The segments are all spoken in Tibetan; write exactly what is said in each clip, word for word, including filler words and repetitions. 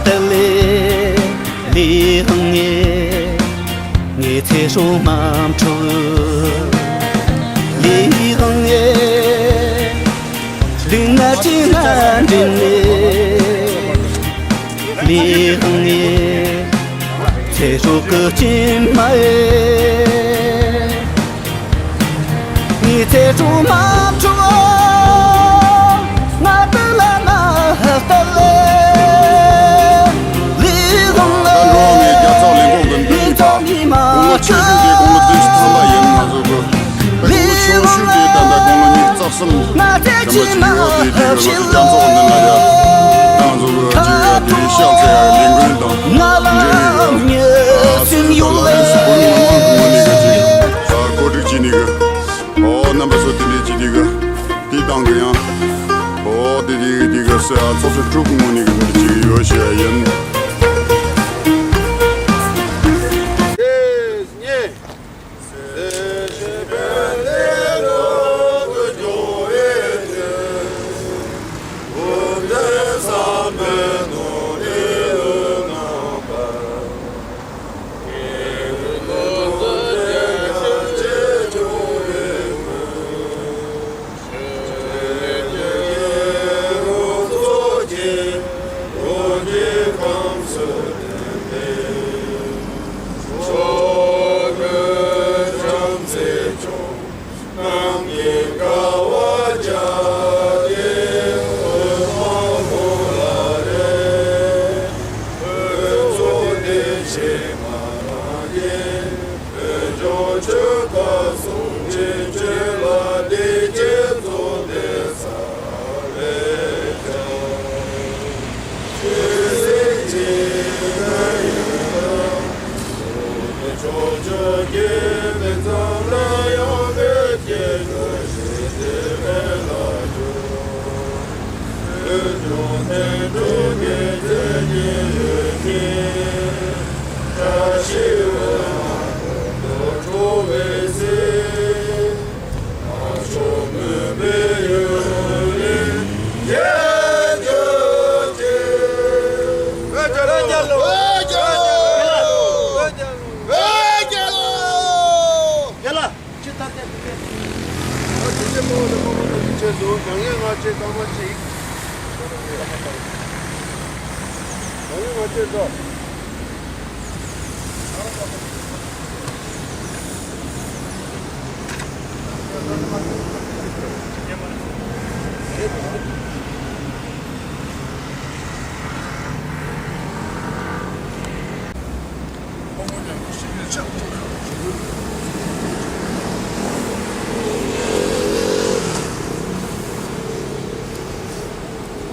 དེ་ལས་ལས་དབང་ངེ་ངེ་ཚེ་སྲོག་མ་འཕྲོག་ལས་དབང་ངེ་ལུས་ངག་ཅི་ན་འདྲེན་ནས་ལས་དབང་ངེ་ཚེ་སྲོག་གི་སྐྱིན་མ་ཨེ། ངའི་ཚེ་སྲོག་མ་འཕྲོག་ང་དང་བླ་མ་ལྟ་ལེ། ལས་དབང་ད་འགྲོ་བ་མིའི་རྒྱལ་ཚོགས་ལས་ཁུངས་ཀྱི་མདུན་དུ་དགུང་ལོ་ཆེ་ཤོས་དེ་དགུང་ལོ་བདུན་ཅུ་ཐམ་པ་ཡིན། ང་ཚོ་གི་དགུང་ལོ་ཆུང་ཤོས་དེ་ད་ལྟ་དགུང་ལོ་ཉི་ཤུ་རྩ་གསུམ་རིམ་པ་ཅིག་ཡོད་དེ། དེ་ང་ཚོ་རྒྱལ་ཚོགས་མདུན་ལ་ཡ་ང་ཚོ་གི་ཅིག་ཡ་དེ་ཤག་ཚེ་ཡ་ལས་འགུལ་དང་འབྲེལ་ཡོད་ཡ། ཨ་སུ་ད་ལ་རེས་སུ་བོད་མི་མང་གི་ངོས་ནས་གི་ཅིག་ཨ་གོ་སྒྲིག་བྱས་ནས་གི་ཨོ་རྣམ་པ་ཚོ་དེ་འདྲས་ཅིག་དེ་གི་དེ་དང་གི་ཡང་ཨོ་དེ་དེ་གི་དེ་གི་ས་ཚོགས་གཙོ་དྲུག་གི་ངོས་ནས་གི་འདི་ཅིག་ཡོད་ཤག་ཡིན།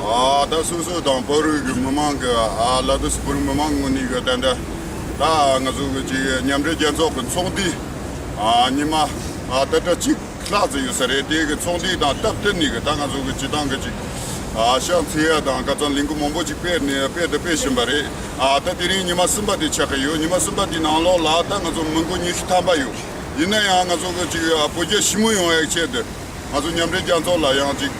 ཨ་ད་སོ་སོ་དང་བོད་རིགས་ཀྱི་མི་མང་གི་ཨ་ལ་དུ་སི་བོད་རིགས་མི་མང་ངོས་ནས་གི་ད་ད་ད་ང་ཚོ་གི་ཅིག་མཉམ་འབྲེལ་རྒྱལ་ཚོགས་ཀྱི་ཚོགས་འདུ་ཨ་ཉི་མ་ཨ་ད་ལྟ་གཅིག་ལྷག་ཙམ་ཡོད་ས་རེད། དེ་གི་ཚོགས་འདུ་དང་སྟབས་བསྟུན་ནས་གི་ད་ང་ཚོ་གི་སྤྱི་བཏང་གི་ཅིག་ཨ་ཤག་འཚོལ་ཡ་དང་ཁ་སང་ལས་འགུལ་མང་པོ་ཅིག་སྤེལ་ནས་སྤེལ་དང་སྤེལ་བཞིན་པ་རེད། ཨ་ད་དེ་རིང་ཉི་མ་གསུམ་པ་དེ་ཆགས་ཀྱི་ཡོད། ཉི་མ་གསུམ་པ་དེའི་ནང་ལོགས་ལ་ད་ང་ཚོ་མི་མགོ་ཉི་ཤུ་ཐམ་པ་ཡོད། ཡིན་ན་ཡང་ང་ཚོ་གི་ཅིག་ཨ་བོད་རྒྱ་ཞི་མོལ་ཡོང་ཡ་ཆེད་དུ། ང་ཚོ་མཉམ་འབྲེལ་རྒྱལ་ཚོགས་ལ་ཡང་ཅིག་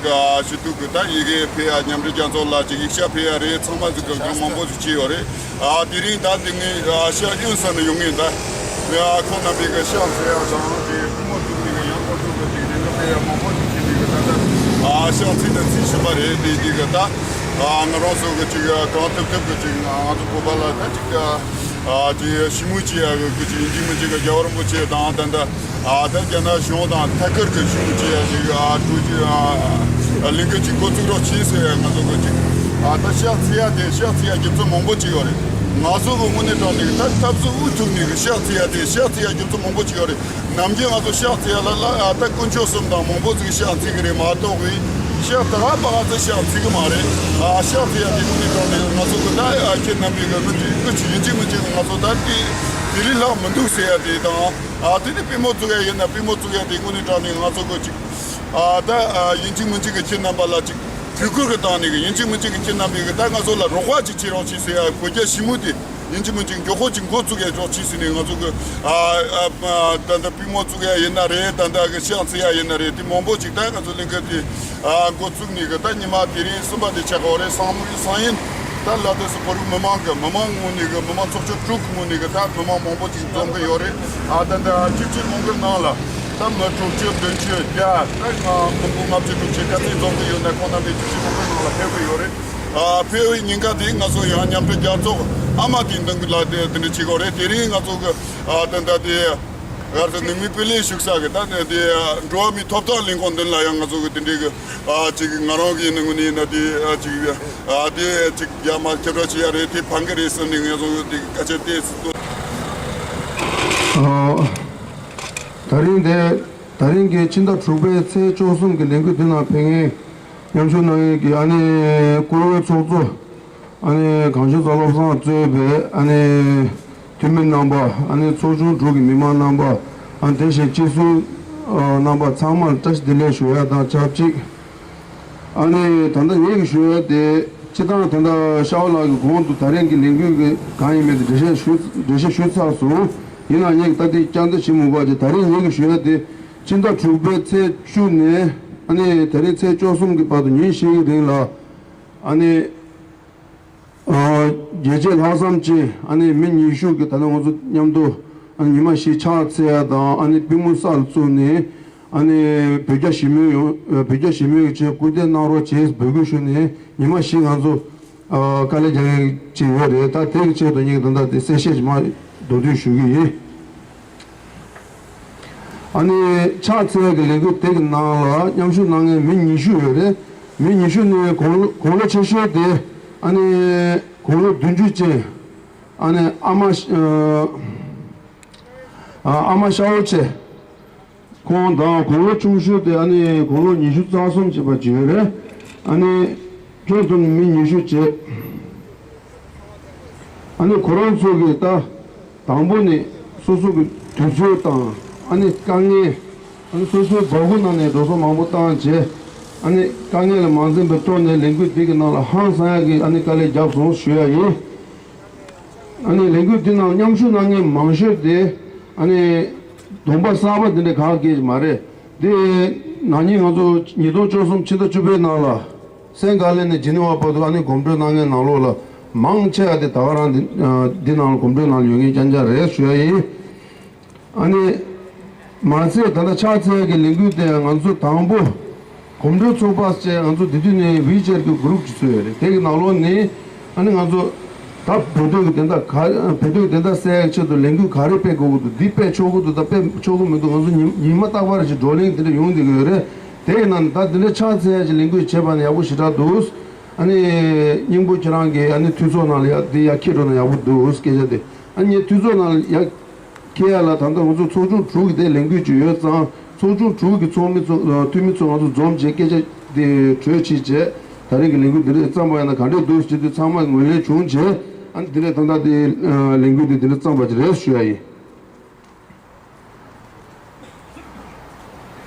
ཞུ་གཏུག་གི་ད་ཡི་གེ་ཕེབས་ཡ། མཉམ་འབྲེལ་རྒྱལ་ཚོགས་ལ་ཅིག་ཡིག་ཆ་ཕེབས་ཡ་རེད། ཚང་མ་ཅིག་གི་གང་མང་པོ་ཞིག་བྱས་ཡོད་རེད། ཨ་དེ་རིང་ད་དེ་ངས་ཨ་ཤག་གཡོན་ས་ནས་ཡོང་ངེས་ད། ཨ་ཁོང་རྣམ་པས་གི་ཤག་འཚོལ་ཡ་དང་དེ་ཕུ་མོ་བཙུགས་ནས་གི་ཡང་ཁོ་ཚོ་གི་ཅིག་དེ་འདྲ་ཕེབས་ཡ་མང་པོ་ཞིག་བྱས་ནས་གི་ད་ལྟ་ཨ་ཤག་འཚོལ་ནས་འཚོལ་བཞིན་པ་རེད། དེ་དེ་གི་ད་ཨ་ང་རང་ཚོ་གི་ཅིག་གང་ཐུབ་ཐུབ་གི་ཅིག་ང་ཚོ་བོད་པ་ལ་ད་ཅིག་ཨ་ཨ་དེ་ཞི་མོལ་བྱེད་ཡ་གི་གི་ཅིག་ཡིན་གཅིག་མིན་གཅིག་གི་རྒྱལ་བ་རིན་པོ་ཆེ་དང་ད་ལྟ་ཨ་ད་རྒྱ་ནག་གཞུང་དང་ཐད་ཀར་གྱི་ཞུ་བྱེད་ཡ་ཞིག་ཨ་གྲོས་ཀྱི་ཨ་ལས་འགུལ་ཅིག་འགོ་བཙུགས་རོགས་བྱེད་ཟེར་ཡ། ང་ཚོ་གི་ཅིག་ཨ་ད་ཤག་འཚོལ་ཡ་དེ་ཤག་འཚོལ་ཡ་རྒྱུ་མཚན་མང་པོ་ཅིག་ཡོད་རེད། ང་ཚོ་གི་དངོས་གནས་དྲང་གནས་ད་འཐབ་རྩོད་དབུ་ཐུག་ནས་གི་ཤག་འཚོལ་ཡ་དེ་ཤག་འཚོལ་ཡ་རྒྱུ་མཚན་མང་པོ་ཅིག་ཡོད་རེད། ནམ་རྒྱུན་ང་ཚོ་ཤག་འཚོལ་ཡ་ལ་ལ་ཨ་ད་དཀོན་མཆོག་གསུམ་དང་མང་པོ་ཅིག་ཤག་འཚོལ་གི་རེད་མ་གཏོགས་པའི་ཤག་ད་ག་པ་ག་ཚོད་ཤག་འཚོལ་གི་མ་རེད། ཨ་ཤག་འཚོལ་ཡ་དེ་དངོས་གནས་དྲང་གནས་ང་ཚོ་གི་ད་ཨ་ཁྱེད་རྣམ་པས་གི་དངུལ་དེ་དངུལ་ཅིག་ཡིན་གཅིག་མིན་གཅིག་ང་ཚོ་ད་དེ་དེ་ལས་ལྷག་མི་འདུག་ཟེར་ཡ་དེ་དང་། ཨ་དེ་ནི་པུས་མོ་བཙུགས་ཡ་ཡིན་ན་པུས་མོ་བཙུགས་ཡ་དེ་དངོས་གནས་དྲང་གནས་ང་ཚོ་གི་ཅིག་ཨ་ད་ཨ་ཡིན་གཅིག་མིན་གཅིག་གི་ཁྱེད་རྣམ་པ་ལ་ཅིག་དུས་འཁོར་གི་སྟེང་ནས་གི་ཡིན་གཅིག་མིན་གཅིག་གི་ཁྱེད་རྣམ་པས་གི་ད་ང་ཚོ་ལ་རོགས་པ་ཅིག་བྱེད་རོགས་བྱེད་ཟེར་ཡ། བོད་རྒྱ་ཞི་མོལ་དེ་ཡིན་གཅིག་མིན་གཅིག་མགྱོགས་པོ་ཅིག་འགོ་བཙུགས་ཡ་རོགས་བྱེད་ཟེར་ནས་ང་ཚོ་གི་ཨ་ཨ་ཨ་ད་ད་པུས་མོ་བཙུགས་ཡ་ཡིན་ན་རེད། ད་ད་གི་ཤག་འཚོལ་ཡ་ཡིན་ན་རེད། དེ་མང་པོ་ཅིག་ད་ང་ཚོ་ལས་འགུལ་དེ་ཨ་འགོ་བཙུགས་ནས་གི་ད་ཉི་མ་དེ་རིང་གསུམ་པ་དེ་ཆགས་ཀྱི་ཡོད་རེད། སང་ཉིན་སང་ཉིན་ ད་ལ་དུས་སུ་བོད་རིགས་མི་མང་གི་མི་མང་ངོས་ནས་གི་མི་མང་ཚོགས་ཆུང་དྲུག་གི་ངོས་ནས་གི་ད་མི་མང་མང་པོ་ཅིག་འཛོམས་གི་ཡོད་རེད། ཨ་ད་ད་ཅིག་ཅིག་མང་པོའི་ནང་ལ་ད་མི་དྲུག་ཅུ་བདུན་ཅུ་བརྒྱ་ད་ང་མི་འབོར་ལྔ་བཅུ་དྲུག་ཅུ་ག་ཚོད་འཛོམས་གི་ཡོད་ན་ཁོང་རྣམ་པས་ཅིག་ཅིག་མང་པོའི་ནང་ལ་ཕེབས་གི་ཡོད་རེད། ཨ་ཕེབས་པའི་ཉིན་ཀ་དེ་ང་ཚོ་ཡང་མཉམ་འབྲེལ་རྒྱལ་ཚོགས་ཨ་མ་དེའི་མདུན་གི་ལ་དེ་དེ་འདྲ་བྱེད་གི་ཡོད་རེད། དེ་རིང་ང་ཚོ་གི་ཨ་ད་ད་དེ། ང་ཚོ་ནང་མི་དཔེ་ལེགས་བཞུགས་ས་གི་ད་ནི་དེ་འགྲོ་བ་མིའི་ཐོབ་ཐང་ལས་ཁུངས་མདུན་ལ་ཡང་ང་ཚོ་གི་དེ་འདྲའི་གི་ཨ་ཅིག་ང་རང་གི་ནང་ནས་ན་དེ་ཨ་ཅིག་ཨ་དེ་ཅིག་ཡར་མར་ཁྱབ་བསྒྲགས་བྱེད་ཡ་རེད། དེ་ཕན་གི་རེད་བསམ་ནས་ང་ཚོ་དེ་སྐད་ཆ་དེ་ཨ་ད་རིང་དེ་ད་རིང་གི་ཕྱི་ཟླ་དྲུག་པའི་ཚེས་བཅུ་གསུམ་གི་ལས་འགུལ་འདི་ནང་ཕེབས་མཁན་མཉམ་ཞུགས་གནང་མཁན་གྱི་ཨ་ནི་བཀུར་འོས་ཚོགས་གཙོ། ཨ་ནི་གངས་ལྗོངས་རྩ་བློ་བཟང་གཙོས་པའི་ཨ་ནི་འཐུས་མི་རྣམ་པ། ཨ་ནི་ཚོགས་ཆུང་དྲུག་གི་མི་མང་རྣམ་པ། ཨ་ནི་དེ་བཞིན་སྤྱི་ཟུར་རྣམ་པ་ཚང་མར་བཀྲ་ཤིས་བདེ་ལེགས་ཞུ་ཡ་དང་ཆབས་ཅིག་ཨ་ནི་ད་ལྟ་ངེད་ཀྱིས་ཞུ་ཡ་དེ་སྤྱི་བཏང་ད་ལྟ་ཤ་བ་ལགས་ཀྱིས་གོང་དུ་ད་རིང་གི་ལས་འགུལ་གྱི་གང་ཡིན་མིན་དེ་འགྲེལ་བཤད་ཞུ་འགྲེལ་བཤད་ཞུས་ཚར་སོང་། ཡིན་ནའང་ངེད་ཀྱིས་ད་ལྟའི་བསྐྱར་ཟློས་བྱེད་མི་དགོས་པ་བྱས། ད་རིང་ངེད་ཀྱིས་ཞུ་ཡ་དེ་ཕྱི་ཟླ་དྲུག་པའི་ཚེས་བཅུ་ནས་ཨ་ནི་དེ་རིང་ཚེས་བཅུ་གསུམ་གྱི་བར་དུ་ཉིན་བཞི་གི་རིང་ལ་ཨ་ནི། རྒྱལ་གཅེས་ལྷག་བསམ་ཅན་ཨ་ནི་མི་ཉི་ཤུ་གི་ད་ལྟ་ང་ཚོ་མཉམ་དུ་ཨ་ནི་ཉི་མ་བཞི་ཕྱག་འཚལ་ཡ་དང་ཨ་ནི་པུས་མོ་ས་ལ་བཙུགས་ནས་ཨ་ནི་བོད་རྒྱ་ཞི་མོལ་ཡོང་བོད་རྒྱ་ཞི་མོལ་གྱི་ཆེད་སྐུལ་འདེད་གནང་རོགས་བྱེད་འབོད་སྐུལ་ཞུས་ནས་ཉི་མ་བཞི་ང་ཚོ་དཀའ་ལས་རྒྱག་མཁན་ཅིག་ཡོད་རེད། ད་དེ་གི་ཆེད་དུ་ངས་ད་ལྟ་དེ་གསལ་བཤད་ཅིག་མར་མདོར་བསྡུས་ཞུ་གི་ཡིན། ཨ་ནི་ཕྱག་འཚལ་གྱི་ལས་འགུལ་དེ་གི་ནང་ལ་མཉམ་ཞུགས་གནང་མཁན་མི་ཉི་ཤུ་ཡོད་རེད། མི་ཉི་ཤུ་ནི་དགུང་ལོ་དགུང་ལོ་ཆེ་ཤོས་དེ་ཨ་ནི་དགུང་ལོ་བདུན་ཅུ་ཅན་ཨ་ནི་ཨ་མ་ཨ་མ་ཤ་བོ་ཆེ་ཁོང་དང་དགུང་ལོ་ཆུང་ཤོས་དེ་ཨ་ནི་དགུང་ལོ་ཉི་ཤུ་རྩ་གསུམ་བྱས་པ་ཅིག་ཡོད་རེད། ཨ་ནི་ཁྱོད་ཚོ་ནི་མི་ཉི་ཤུ་བྱས། ཨ་ནི་ཁོ་རང་ཚོ་གིས་ད་དང་པོ་ནས་སོ་སོ་གི་དུས་ཚོད་དང་ཨ་ནི་དཀའ་ངལ། ཨ་ནི་སོ་སོའི་འབག་སྒོ་ནང་ནས་འགྲོ་སོང་མང་པོ་བཏང་བྱས། ཨ་ནི་དཀའ་ངལ་ལ་མ་འཛེམས་པའི་ཐོག་ནས་ལས་འགུལ་འདི་གི་ནང་ལ་ཧང་སང་ཡག་གི་ཨ་ནི་དཀའ་ལས་བརྒྱབ་སོང་ཞུ་ཡ་ཡིན། ཨ་ནི་ལས་འགུལ་འདི་ནང་མཉམ་ཞུགས་གནང་མཁན་མང་ཤོས་དེ་ཨ་ནི་གདོང་པ་གསར་པ་འདི་འདྲ་ག་གེ་མ་རེད། འདི་ན་ནིང་ང་ཚོ་ཉིས་སྟོང་བཅུ་གསུམ་ཕྱི་ཟླ་བཅུ་པའི་ནང་ལ། སེན་ག་ལེ་ནས་ཇི་ནི་ཝ་བར་དུ་ཨ་ནི་གོམ་བགྲོད་གནང་མཁན་ནང་ལོགས་ལ་མང་ཆེ་བ་དེ་ད་ག་རང་འདི་འདི་ནང་ལ་གོམ་བགྲོད་ནང་ལ་ཡོད་མཁན་རྐྱང་རྐྱང་རེད་ཞུ་ཡ་ཡིན། ཨ་ནི་མ་ཚད་ད་ལྟ་ཕྱག་འཚལ་གྱི་ལས་འགུལ་དེ་ང་ཚོ་དང་པོ་གོམ་བགྲོད་ཚོགས་པ་བཅས་ང་ཚོ་འདི་དུས་ནས་ཝི་ཆེར་གྱི་གུ་རུབ་ཅིག་བཟོས་ཡོད་རེད། དེ་གི་ནང་ལོགས་ནས་ཨ་ནི་ང་ཚོ་ད་བོད་དོན་གྱི་བདེན་མཐའ་ག་བོད་དོན་གྱི་བདེན་མཐའ་གསལ་ཡག་ཆེད་དུ་ལས་འགུལ་ག་རེ་སྤེལ་དགོས་ཀྱི་འདུག་འདི་སྤེལ་ཆོག་གི་འདུག་ད་སྤེལ་ཆོག་གི་མི་འདུག་ང་ཚོ་ཉི་ཉི་མ་རྟག་པར་ཞིག་བགྲོ་གླེང་དེ་འདྲ་ཡོང་བསྡད་ཀྱི་ཡོད་རེད། དེ་ཡིན་ན་ད་འདི་འདྲ་ཕྱག་འཚལ་ཡ་ཞིག་ལས་འགུལ་བྱས་པ་ནི་ཡག་པོ་ཞེ་དྲག་འདུག་ཨ་ནི་སྙིང་པོ་ཁྱེད་རང་གི་ཨ་ནི་འཐུས་ཚོགས་ནང་ལ་ཡ་འདི་ཡ་འཁྱེར་འགྲོ་ན་ཡག་པོ་འདུག་སྐད་ཆ་དེ་ཨ་ནི་འཐུས་ཚོགས་ནང་ལ་ཡ་འཁྱེར་ཡ་ལ་ད་ལྟ་ང་ཚོ་ཚོགས་ཆུང་དྲུག་གི་དེ་ལས་འགུལ་ཅིག་ཡོད་ཙང་ཚོགས་ཆུང་དྲུག་གི་ཚོགས་མི་ཚོ་འཐུས་མི་ཚོ་ང་ཚོ་འཛོམས་བྱས་སྐད་ཆ་དེ་གྲོས་བྱས་བྱས་ད་རེས་ཀྱི་ལས་འགུལ་འདི་འདྲ་བརྩམས་པ་ཡིན་ན་ག་འདྲས་འདུག་ཟེར་དུས་ཚང་མ་ངོས་ལེན་བྱུང་བྱས་ཨ་ནི་འདི་འདྲས་ད་ལྟ་དེ་ལས་འགུལ་འདི་འདི་འདྲས་བརྩམས་པ་ཅིག་རེད་ཞུ་ཡ་ཡིན།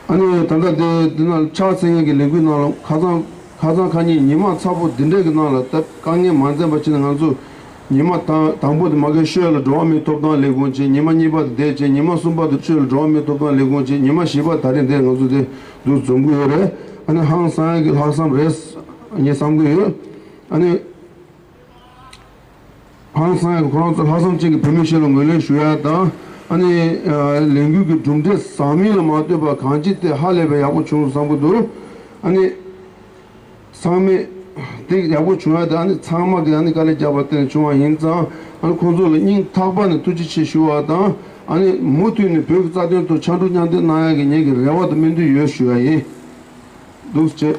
ཨ་ནི་ད་ལྟ་དེ་འདི་ན་ཕྱག་འཚལ་མཁན་གྱི་ལས་འགུལ་ནང་ལ་ཁ་སང་ཁ་སང་ཁ་ཉིན་ཉི་མ་ཚ་པོ་འདི་འདྲས་ཀྱི་ནང་ལ་ད་དཀའ་ངལ་མ་འཛེམས་པ་བྱས་ནས་ང་ཚོ་ཉི་མ་དང་དང་པོ་དེ་མ་གི་ཤོད་ལ་འགྲོ་བ་མིའི་ཐོབ་ཐང་ལས་ཁུངས་བྱས། ཉི་མ་གཉིས་པ་དེ་དེ་བྱས། ཉི་མ་གསུམ་པ་དེ་ཤོད་ལ་འགྲོ་བ་མིའི་ཐོབ་ཐང་ལས་ཁུངས་བྱས། ཉི་མ་བཞི་པ་ད་རེས་འདིར་ང་ཚོ་དེ་འདུག་འཛོམས་ཀྱི་ཡོད་རེད། ཨ་ནི་ཧང་སང་ཡག་གི་ལྷག་བསམ་རེད་ངས་བསམ་གྱི་ཡོད། ཨ་ནི། ཧང་སང་ཡག་ཁོ་རང་ཚོ་ལྷག་བསམ་ཅན་གྱི་བོད་མི་ཞིག་ལ་ངོས་ལེན་ཞུ་ཡ་དང་ཨ་ནི་ལས་འགུལ་གྱི་གྲུབ་འབྲས་ཟག་མིན་ལ་མ་ལྟོས་པར་གང་ཅི་དེ་ཧ་ལས་པའི་ཡག་པོ་བྱུང་བསམ་གྱི་འདུག་ཨ་ནི་ཚང་མས་དེ་ཡག་པོ་བྱུང་ཡ་དེ་ཨ་ནི་ཚང་མ་གིས་ཨ་ནི་དཀའ་ལས་བརྒྱབ་པར་བརྟེན་བྱུང་བ་ཡིན་ཙང་ཨ་ནི་ཁོང་ཚོ་ལ་སྙིང་ཐག་པ་ནས་ཐུགས་རྗེ་ཆེ་ཞུ་བ་དང་ཨ་ནི་མུ་མཐུད་ནས་བོད་ཀྱི་རྩ་དོན་ཐོག་ཕྱར་གྲུ་མཉམ་འདེགས་གནང་ཡ་གི་ངེད་ཀྱི་རེ་བ་དང་སྨོན་འདུན་ཡོད་ཞུ་ཡ་ཡིན། འདུག་ཅེས།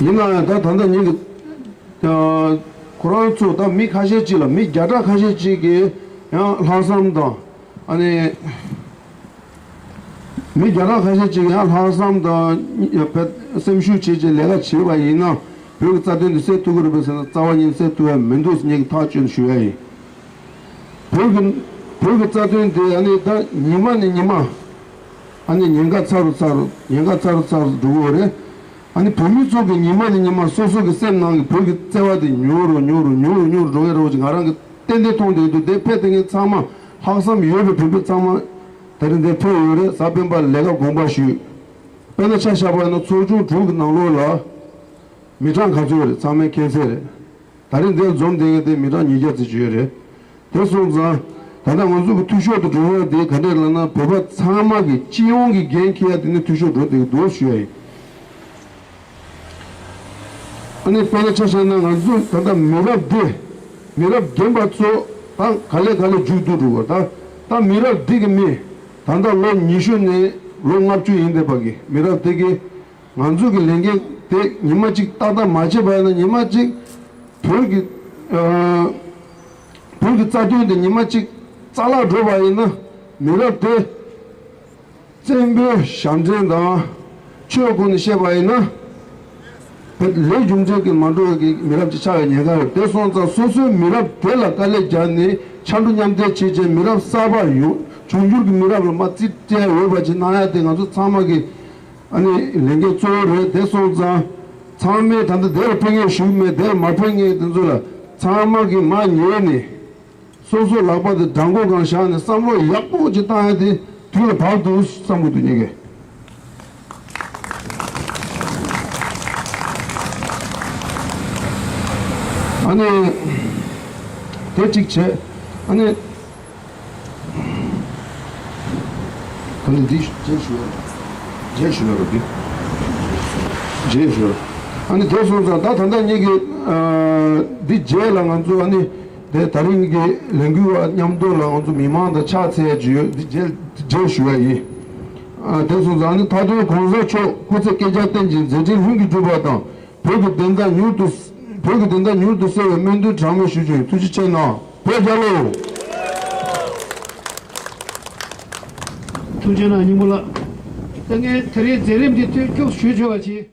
ཡིན་ན་ཡང་ད་ད་ལྟ་ཉིད་ཀྱི་ཁོ་རང་ཚོ་ད་མི་ཁ་ཤས་ཅིག་ལ་མི་བརྒྱ་ཕྲག་ཁ་ཤས་ཅིག་གིས་ཡང་ལྷག་བསམ་དང་ཨ་ནི་མི་བརྒྱ་ཕྲག་ཁ་ཤས་ཅིག་ཡང་ལྷག་བསམ་དང་སེམས་ཤུགས་བྱེད་ཅིག་ལས་ཀ་བྱེད་པ་ཡིན་ན་བོད་ཀྱི་རྩ་དོན་དེ་སེལ་ཐུབ་ཀྱི་རེད་པས་ཟེར་ན་རྩ་བ་ཉིད་ནས་སེལ་ཐུབ་ཡ་མི་འདུག་ཟེར་ངེད་ཀྱིས་ཐག་གཅོད་ནས་ཞུ་ཡ་ཡིན། བོད་ཀྱི་བོད་ཀྱི་རྩ་དོན་དེ་ཨ་ནི་ད་ཉི་མ་ནས་ཉི་མ་ཨ་ནི་ཉེན་ཁ་ཚ་རུ་ཚ་རུ་ཉེན་ཁ་ཚ་རུ་ཚ་རུ་འགྲོ་གི་ཡོད་རེད། ཨ་ནི་བོད་མི་ཚོ་གི་ཉི་མ་ནས་ཉི་མ་སོ་སོ་གི་སེམས་ནང་གི་བོད་ཀྱི་བརྩེ་བ་དེ་ཉུང་རུ་ཉུང་རུ་ཉུང་རུ་ཉུང་རུ་འགྲོ་གི་རེད་བ་ཅིག་ང་རང་གི་ཏན་ཏན་མཐོང་བསྡད་འདུག་དེ་ཕེབས་དེ་ངས་ཚང་མ་ལྷག་བསམ་ཡོད་པའི་བོད་མི་ཚང་མ་ད་རིང་འདིར་ཕེབས་ཡོད་རེད། གཟའ་སྤེན་པ་ལས་ཀ་དགོངས་པ་ཞུས། དཔེར་ན་ཆ་བཞག་པ་ཡིན་ན་ཚོགས་ཆུང་དྲུག་གི་ནང་ལོགས་ལ་མི་གྲངས་ག་ཚོད་རེད། ཚང་མས་མཁྱེན་གསལ་རེད། ད་རེས་འདིར་འཛོམས་བསྡད་མཁན་དེ་མི་གྲངས་ཉིས་བརྒྱ་ཙམ་ཅིག་ཡོད་རེད། དེ་སོང་ཙང་ད་ལྟ་ང་ཚོ་གི་འཐུས་ཤོར་དུ་འགྲོ་ཡ་དེ་ག་འདྲས་ལབ་ན། བོད་པ་ཚང་མ་གི་སྤྱི་ཡོངས་ཀྱི་འགན་འཁྱེར་ཡ་དེ་ནི་འཐུས་ཤོར་འགྲོ་བསྡད་ཀྱི་འདུག་ཞུ་ཡ་ཡིན། ཨ་ནི་དཔེར་ན་ཆ་བཞག་ན་ང་ཚོ་ད་ལྟ་མི་རབས་འདི་མི་རབས་རྒན་པ་ཚོ་ད་ག་ལེ་ག་ལེ་མཇུག་བསྡུ་འགྲོ་བ། ད་ད་མི་རབས་འདི་གི་མི་ད་ལྟ་ལོ་ཉི་ཤུ་ནས་ལོ་ལྔ་བཅུ་ཡིན་བསྡད་པ་གི་མི་རབས་དེ་གི་ང་ཚོ་གི་ལས་འགན་དེ་ཉི་མ་གཅིག་ཏག་ཏག་མ་བྱས་པ་ཡིན་ན། ཉི་མ་གཅིག་བོད་ཀྱི་ཨ་བོད་ཀྱི་རྩ་དོན་དེ་ཉི་མ་གཅིག་རྩ་བརླག་འགྲོ་བ་ཡིན་ན། མི་རབས་དེ་བཙན་པོའི་ཞབས་འདྲེན་དང་ཆོས་སྒོ་ནས་བཤད་པ་ཡིན་ན། བོད་ལས་རྒྱུ་འབྲས་ཀྱི་མ་འགྲོ་བའི་མི་རབས་ཅིག་ཆགས་པའི་ཉེན་ཁ་ཡོད། དེ་སོང་ཙང་སོ་སོའི་མི་རབས་དེ་ལ་དཀའ་ལས་རྒྱག་ནས་ཕྱར་གྲུ་མཉམ་འདེགས་བྱེད་ཅིང་། མི་རབས་གསར་པ་ཡོང་འབྱུང་འགྱུར་གྱི་མི་རབས་ལ་མར་རྩིས་སྤྲད་འོས་པ་ཅིག་གནང་ཡ་དེ་ང་ཚོ་ཚང་མ་གི་ཨ་ནི་ལས་འགན་གཙོ་བོ་རེད། དེ་སོང་ཙང་ཚང་མས་ད་ལྟ་དེར་ཕེབས་མཁན་བཞུགས་མེད་དེར་མ་ཕེབས་མཁན་དེ་ཚོ་ལ་ཚང་མ་གི་མར་ཉལ་ནས་སོ་སོ་ལག་པ་དེ་བྲང་ཁོག་སྒང་བཞག་ནས་བསམ་བློ་ཡག་པོ་ཅིག་བཏང་ཡ་དེ་དུས་ལ་བབ་འདུག་བསམ་གྱི་འདུག་ངེད་ཀྱིས། ཨ་ནི་དེ་གཅིག་བྱས། ཨ་ནི། ད་ནི་འདི་རྗེས་ཞུ་ཡ། རྗེས་ཞུ་ཡ་རོ་འདི། རྗེས་ཞུ་ཡ། ཨ་ནི་དེ་སོང་ཙང་ད་ད་ལྟ་ངེད་ཀྱིས་ཨ་འདི་རྗེས་ལ་ང་ཚོ་ཨ་ནི་དེ་ད་རིང་གི་ལས་འགུལ་བ་མཉམ་དུ་ལ་ང་ཚོ་མི་མང་དང་ཕྱག་འཚལ་ཡ་ཅིག་ཡོད། འདི་རྗེས་རྗེས་ཞུ་ཡ་ཡིན། ཨ་དེ་སོང་ཙང་ཨ་ནི་མཐའ་དོན་གོང་ས་མཆོག་སྐུ་ཚེ་བསྐལ་བརྒྱར་བརྟན་ཅིང་མཛད་འཕྲིན་ལྷུན་གྱིས་གྲུབ་པ་དང་། བོད་ཀྱི་བདེན་མཐའ་མྱུར་དུ། བོད་ཀྱི་བདེན་མཐའ་མྱུར་དུ་གསལ་བའི་སྨོན་འདུན་གྲངས་མེད་ཞུ་རྒྱུ་ཡིན། ཐུགས་རྗེ་ཆེ་གནང་། བོད་རྒྱལ་ལོ། ཐུགས་རྗེ་གནང་། སྙིང་པོ་ལགས། ད་ངས་ད་རེས་མཛད་རིམ་འདི་ཐོས་སྐྱོ་ཞུ་ཆོག་པ་བྱེད།